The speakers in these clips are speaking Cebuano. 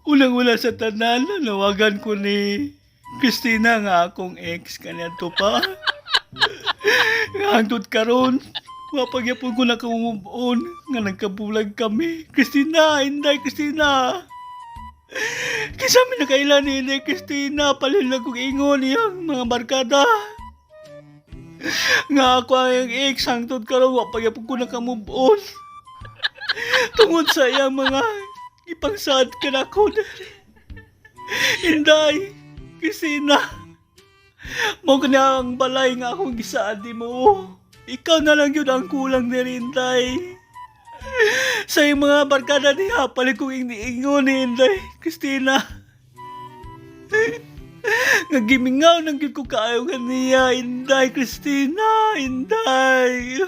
Unang-una sa tanan, nanawagan ko ni Christina nga akong ex kaniadto pa. Nga hangtod karon, wa pa gyapon ko naka-move on nga nagkabulag kami. Christina, Inday Christina. Kinsa may nakaila ni Inday Christina, palihog lang kong ingon iyang mga barkada nga ako ang ex, hangtod karon wa pa gyapon ko naka-move on tungod sa iyang mga ipangsaad kanako diri. Inday Christina, mao kani ang balay nga akong gisaad nimo. Ikaw na lang gyud ang kulang diri, Inday. Sa iyang mga barkada niya, palihog kong ingon ni Inday Christina nga gimingaw nang gyud ko kaayo kaniya, Inday Christina, Inday.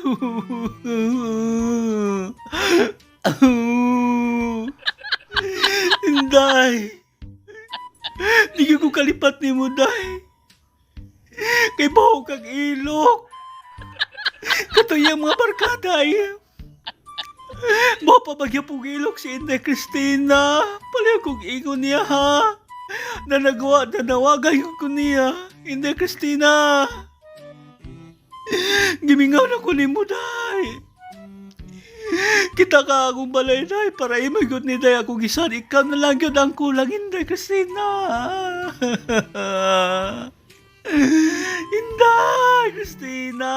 Inday, di gyud ko kalipat nimo, Day. Kay baho kag ilok. Katong mga barkada ay. Mo pa magyapong ilok si Inday Christina. Palihog kong ingon niya, ha. Nanagawa, nanawagan ko niya. Inday Christina. Gimingaw na ko nimo, Day. Kita ka akong balay, Day, para imo gyud ni Day ako gisan. Ikaw na lang gyud ang kulang, Inday Christina. Inday Christina.